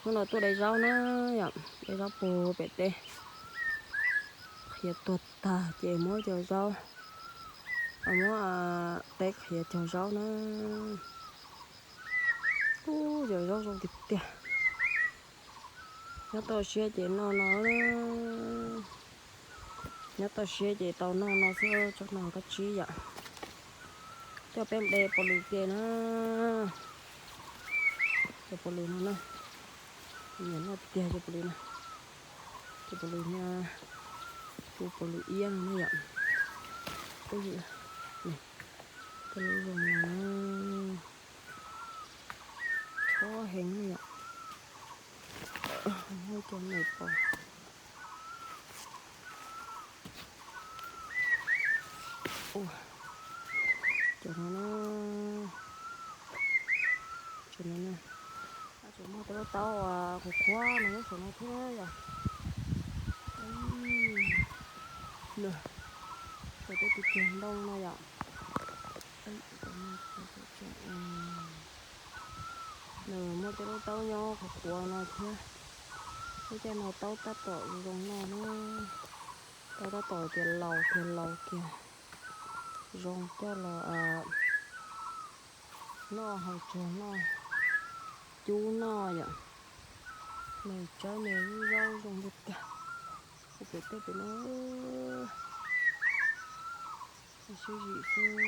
Hnub no tuaj de zaub na yom, de zaub puag pem teb. Qhiav tuag tag ces muab cov zaub, muab teb qhiav cog zaub na. Ub, cov zaub zoo tiag tiag. Nyob toj siab ces noj no, nyob toj siab ces tau noj no xwb, tsob no kab tsib yom. Coj peb de pov lws ke na. Cov pov lws no na, nyiam noj tiag cov pov lws no. Cov pov lws, cov pov lws iab no na yom. Peb, cov lub zoo no na, chob heev na yom. Muab cov me pov, cov no na, cov no na. Tseem muaj tej lub taub qhuav qhuav no nyob saum no thiab yom. Cov tej tus kiag ntoo no yom. Nws muaj tej lub taub nyob qhuav qhuav no thiab. Lub caij no taub tab tom zoo noj na. Taub tab tom tias laus kiag laus kiag, zoo coj los noj hauv tsuag noj, cub noj yom. Nws tsawb nws lub zaub zoo tiag tiag. Ua pem tej pem no, sib zim xwb.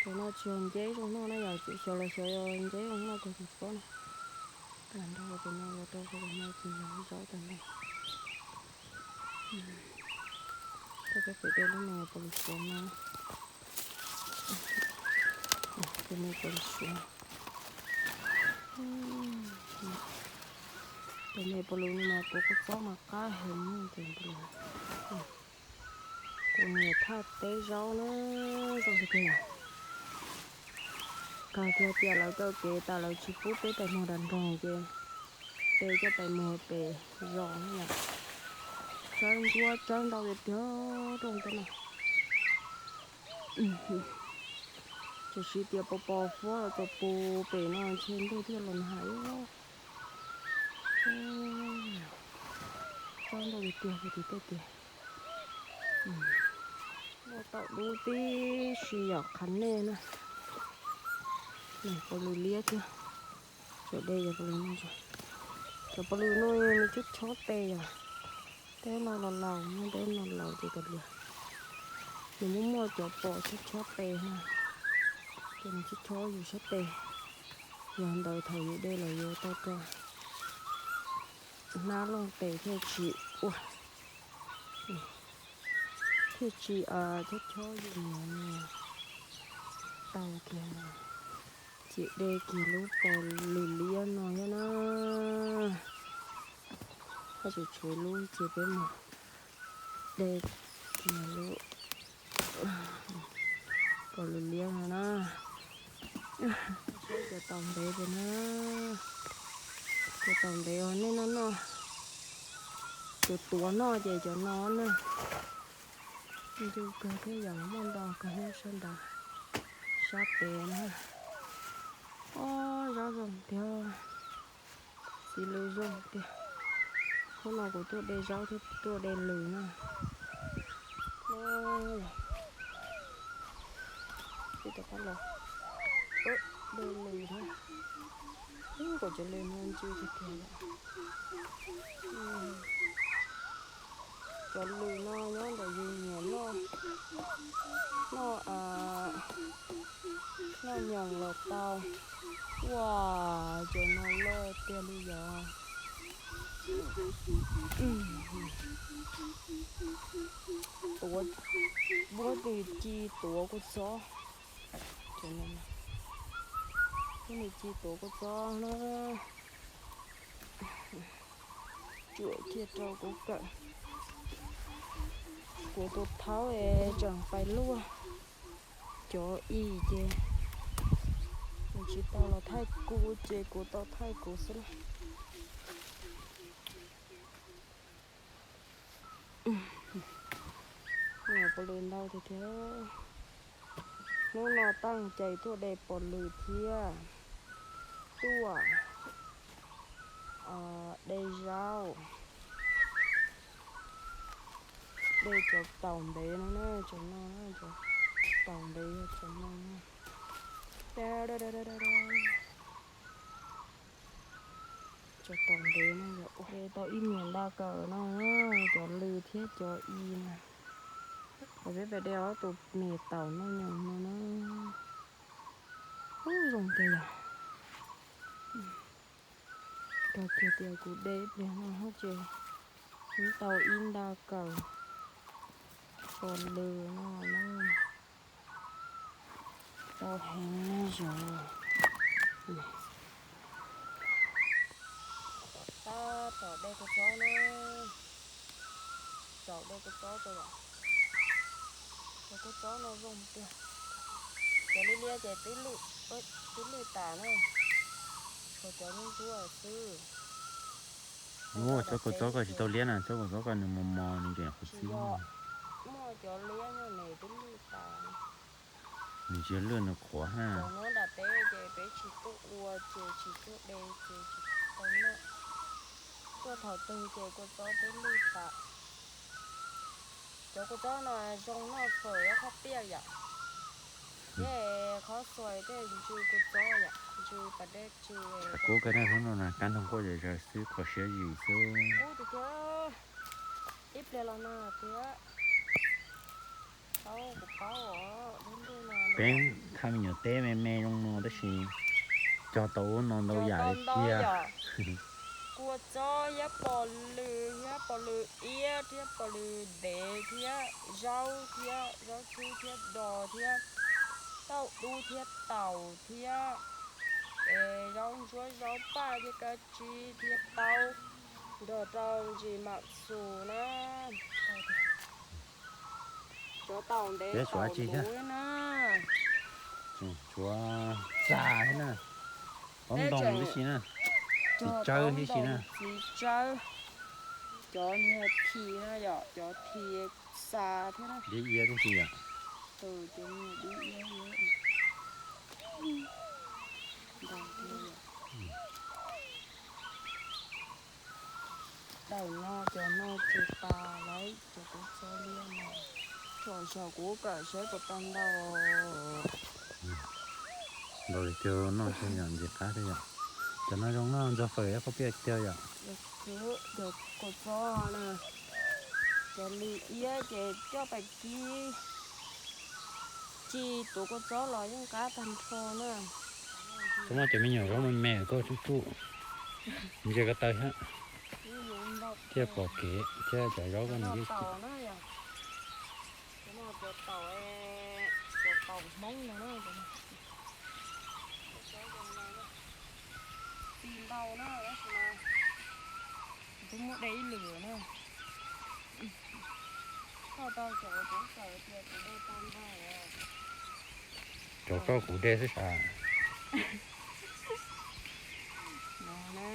Cov no tsis yog nceb zoo noj na yom, xyov los xyov yog nceb zoo noj kawg tus pob na. Tag nrho cov no los rau qhov no tsis yog zaub tag nrho. Coj peb pem de lub me pov lws suav no. Cov me pov lws suav, cov me pov lws no mas tuav kua txob mas qab heev. Kuv niam thaj teb zaub na, zoo tiag tiag. Kawg tiag tias lawv kaw kev tas lawv tsis pub peb pais muag nram nroog ces peb coj pais muag pem zos na yom. Tsawb ntsuab tsawb ntau tiag tiag rooj teb no. Tiam sis tias pos pos fuab los txog pus pem no ntshe ntuj thiaj los nag. Tsawb ntau tiag tiag, kuv tus tej tiag. Muaj taub dub tib si yom, qhav nej na. Pov lws liab thiab. Cov de cov pov lws no, cov pov lws no nws chob chob tes yom. Teb no los laus, teb no laus ces kav liam. Nws muaj muaj cov pos chob chob tes na, ces nws chob chob yus sab tes. Yog ntawd thaum yus de los yuav tau rau hnab looj tes thiaj tsis ua, thiaj tsis chob chob yus tau kiag. Ces de kiag lub pov lws liab no thiab na. Koj tseem tshuav lub ces peb mus de kiag lub pov lws liab no na. Saib cov tau ntev ces na, cov tau ntev os nej noj noj. Cov tuav noj ces cov no na. Ncw kawg thiab yom, muaj ntau kawg nyob sab nrad, sab pem na. Ob, zaub zoo tiag, txiv lws zoo tiag. Hnub no kuv tuaj de zaub thiab tuaj de lws na. Ib tom qab los de lws na. Ub, kuv cov lws no ncw tiag tiag. Cov lws no nyob ntawm yus nyiam noj, noj, noj nyoos los tau. Ua, cov no loj tiag li yom. Tuav, muab nws ci tuav kua txob. Muab nws ci tuav kua txob na. Tsuam kiag rau kuv kawm. Kuv tus thaub es tseem pais luaj cov ib ces nws tsis tau los thaij kuv ces kuv tau thaij kuv xwb na. Pos lws ntau tiag tiag. Hnub no tab cais tuaj de pos lws thiab tuaj de zaub. De cov taus ntev no na, cov no, cov taus ntev yog cov no. Cov taus ntev no yog ua tau ib niam nta kawm no, cov lws thiab cov i na. Peb pem de ob tus me taus noj nyoos no na. Ub, zoo tiag yog. Kawg kiag tias kuv de ib pliag no ces tau ib nta kawm pos lws no na. Tau heev zog. Tab tom de kua txob na. Tsaus de kua txob rau yom. Cov kua txob no zoo tiag. Cov liab liab ces twb lwj tas na. Tshuav cov ntsuab ntsuab xwb. Ua cov kua txob ko tsis tau liab na, cov kua txob ko nws mos mos nws tseem qhuav txib. Muaj cov liab no nws twb lwj tas. Nws tsis lwj nws qhuav na. Cov nyob nram teb ces peb tsis tuaj ua ces tsis tuaj de ces tsis tau noj. Tuaj thaum twg ces kua txob twb lwj tas. Cov kua txob no zoo noj fawm ob qhob piaj yom. Ces qhov xuas tej ntsw kua txob yom, ntsw pas dej ntsw. Kub kawg na, hnub no na kab noog quaj zom zaws xwb, kho siab zim xwb. Kub tiag tiag, ib pliag los nag tiag. Peb thaj me nyuam teb me me zoo no tab sis cog tau ub no ntau yam li tiag. Kua txob thiab pos lws thiab pos lws iab thiab pos lws dev thiab zaub thiab zaub txhwb thiab dos thiab tauj dub thiab taus thiab zaub ntsuab zaub paj thiab kab tsib thiab taub, nrog rau ntsis mam xus na. Cov taus ntev taus duv na. Tshuav xa thiab na. Taub ntoo tib si na. Txiv tsawb tib si na. Txiv tsawb. Cov niag thim no yom, cov thim xa thiab na. Dib iab tib si yom. Cov niag dib iab. Daim no cov no ces tas lawm, cov kua txob liab no. Tsom zog kuv kawm saib puas tau ntau. Ntau li tiag, noj tsis yom, ntxim qab tiag yom. Cov no zoo noj ntxuag fawm ib qhov piaj tiag yom. Cov kua txob na, cov lws iab ces coj pais kib ci tuav kua txob los yeej qab tag nrho na. Koj muaj cov me nyuam zaub me me koj tsuj tsuj ntsia ko taw thiab. Thiaj pom kev thiab cov zaub koj nws yeej. Cov taus Hmoob no na. Tsis ntau na, tab sis mas kuv twb muab de ib lwm na. Koj tau cov kuv xav tias kuv de tau ntau. Cov koj kuv de xwb sav. No na,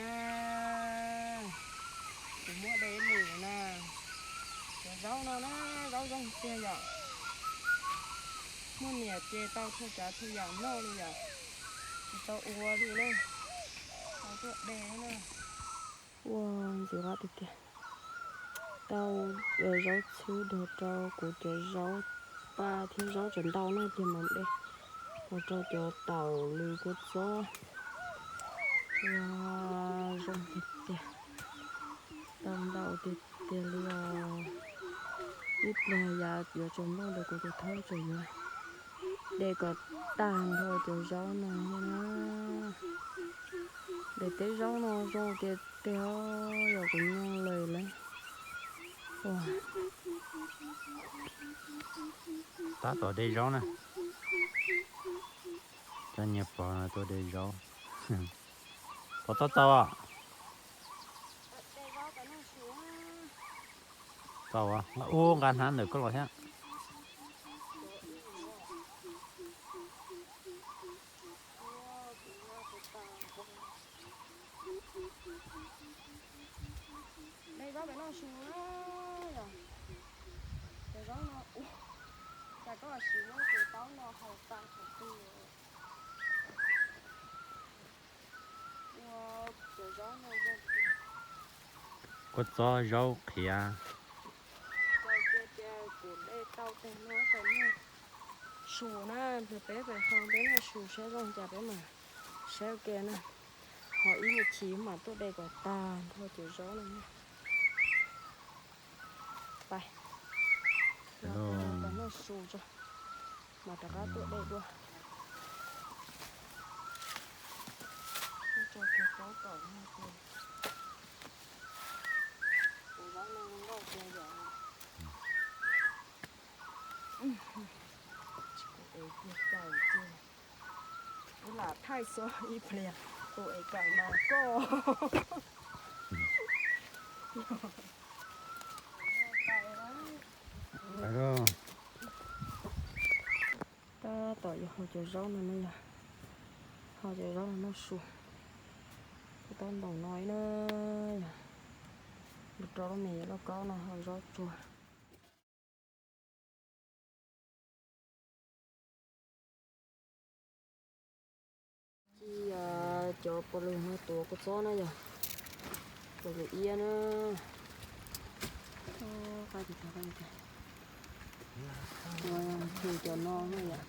kuv muab de ib lwm na. Cov zaub no na, zaub zoo tiag yom. Muaj niam ces tau txhua tsav txhua yam noj li yom. Tsis tau ua li na, tau tuaj de na. Ua ntxim qab tiag tiag. Tau zaub txhwb nrog rau kuv cov zaub paj thiab zaub tseem ntau na, cia mam de. Nrog rau cov taus lws kua txob. Ua zoo tiag tiag. Tau ntau tiag tiag li os. Ib pliag yav yuav tsaus ntuj ntawd kuv tus thaub tseem yuav de kom tag nrho cov zaub no na. Daim teb zaub no zoo tiag tiag, yog kuv nyob lawm lawm. Ua, tab tom de zaub na. Cov niag pog no tuaj de zaub. Pog tau txaus os? Txaus os, ub nqa hnab ntawm koj los thiab. De zaub pem noj su na, yog cov zaub no ua Koj sim muab tus taub no haus tas qhov twg. Ua cov zaub no zoo. Kua txob zaub qhiav. Tau kiag tias kuv de tau teg no tau noj su na, peb pem hau peb noj su saib zoo cas peb mam saib ua ke na. Ho ib me chim mam tuaj de kom tag nrho cov zaub no na. Pais, tau noj su tso, mas rov qab tuaj de dua. Tso kiag plaub kaum no kiag. Tus zaub no zoo nkauj tiag yom. Tsis kuv ev kiag tawm kiag. Kuv lam thaij xwb ib pliag, tus ev kawm mas koj. Tab tom yuav hau cov zaub no na yog, hau cov zaub no noj su. Kuv tab ntoos no ib na yog, rau lub me lauj kaub no hau zaub tsuag. Ci cov pos lwm no tuav kua txob na yog, pos lwm iab na. Qab tiag, qab tiag. Tus cov no na yom,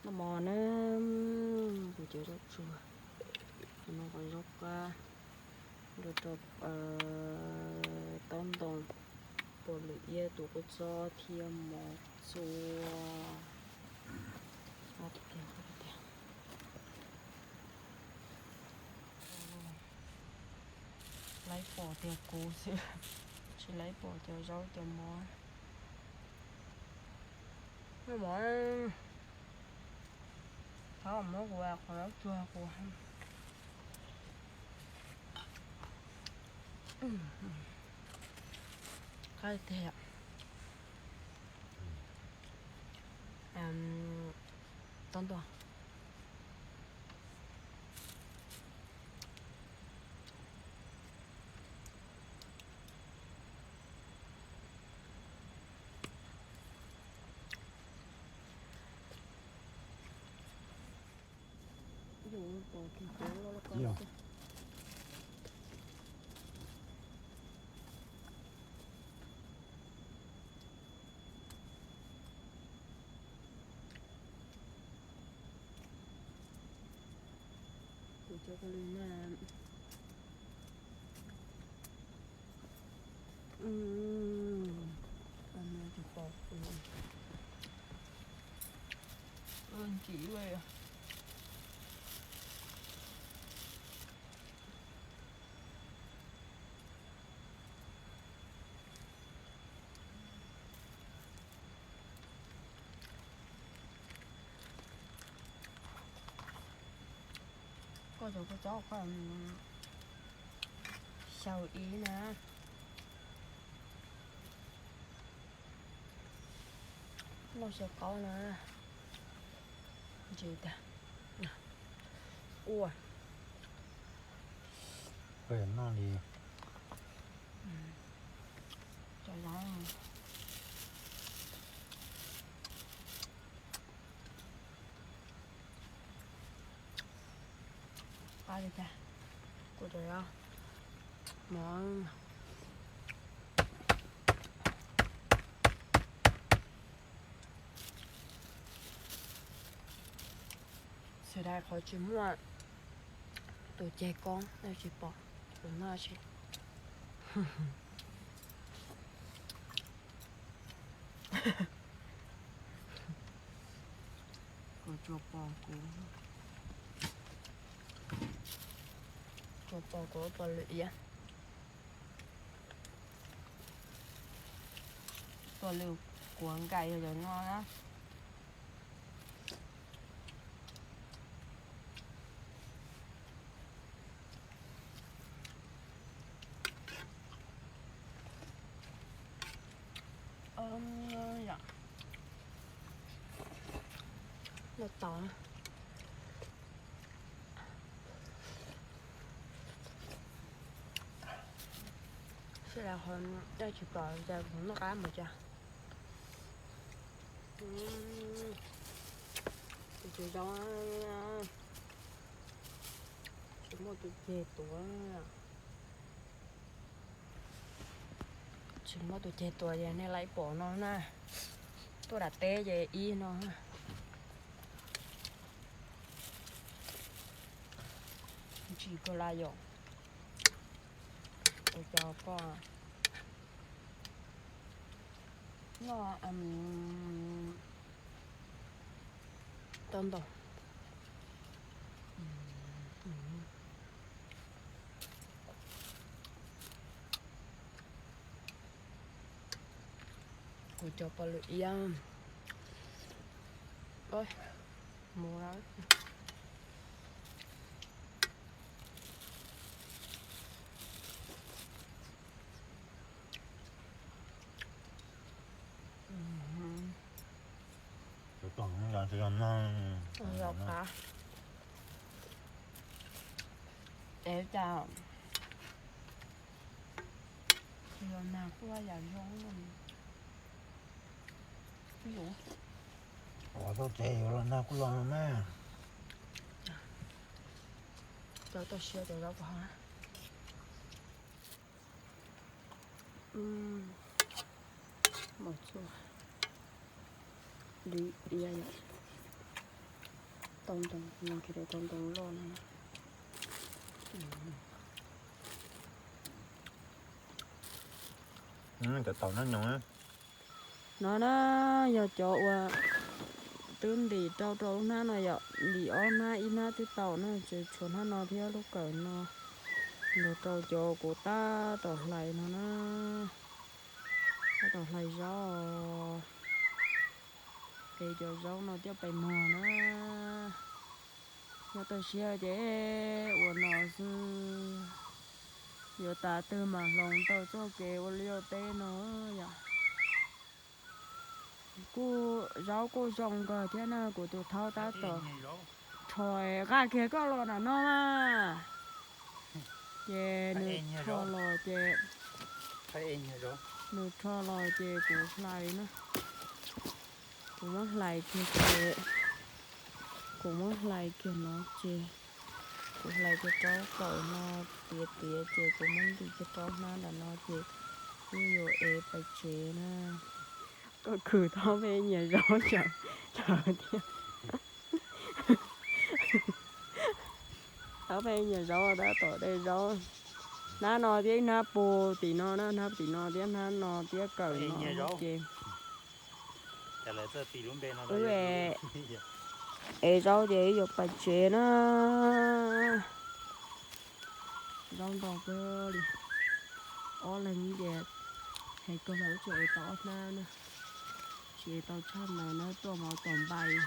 noj mov na, kuv cov zaub tsuag, no zaub qab, rau taub ntoos, pos lwm iab, tuav kua txob thiab mov txua. Laib pom tiag kuv xwb, tsis laib pom cov zaub cov mov. Noj mov, thov muab kuv qhov zaub tsuag kuv. Qab tiag. Taub ntoos. Kuv cov pos lwm na. Tsis pom kuv. Ntsim ua. Koj cov kua txob koj xyaw ib na. Noj xyaw qaub na. Ntsis tiag. Ua. Koj yuav noj li. Cov zaub. Qab li cas, kuv cov zaub mov. Xav dai qhov tsis muaj tus ceg koob, tsis pom tus noj tsis. Kuv tsuas pom kuv, tsuas pom kuv pos lwm iab. Pos lwm kuav nkaim yog cov no na. Noj tau na. Sawv daws ho noj tsis pom cas kuv noj qab mus cas. Tus tsis zoo, tsis muaj tus ceg tuav, tsis muaj tus ceg tuav ces nej laib pom no na. Tuaj dam teb ces ib no. Ntsim kawg la yom. Ua cas koj noj tau ntau. Kuv cov pos lwm iab mus lawm. Yog qab. Es cas los nag kuj yam zoo. Ua tau ces yuav los nag kuj los mas. Cov tau siav cov zaub qhov. Mos txuas li ia yom. Tau ntoo, tau ntoo loj na. Cov taum no nyoos. No na, yog cov uas twb ntim rau rau lub hnab no yom, ntim ob hnab, ib hnab twb tau na, tseem tshuav hnab no thiab lub kawm no. Nrog rau cov kuv tab tom hlais no na, tab tom hlais zaub, es cov zaub no coj pais muag na. Nyob toj siab ces ua no xwb, yuav tas twg mas hloov tau txoj kev ua liaj ua teb no yom. Kuj zaub kuj zoo kawg thiab na, kuv tus thaub tab tom rho, nqa kiag koj los nram no mas. Ces nws rho los ces, nws rho los ces kuv hlais na. Kuv muab hlais kiag ces, kuv muab hlais kiag no ces, kuv hlais kiag rau kawm no tiav tiav ces kuv muab ntim kiag rau hnab nram no ces kuj yuav ev pais tsev na. Koj khwv thaub peb nyias zaub tsawv thiab. Thaub peb nyias zaub tab tom de zaub. Hnab no thiab ib hnab puag tim no na, hnab tim no thiab hnab no thiab kawm no ces wb ev zaub ces wb yuav pais tsev na. Zaub ntau kawg li. Ob leeg ces hais kawg los wb tsuas ev tau ob hnab na. Tsis ev tau tshaj ntawd na, tuaj mov tom npais.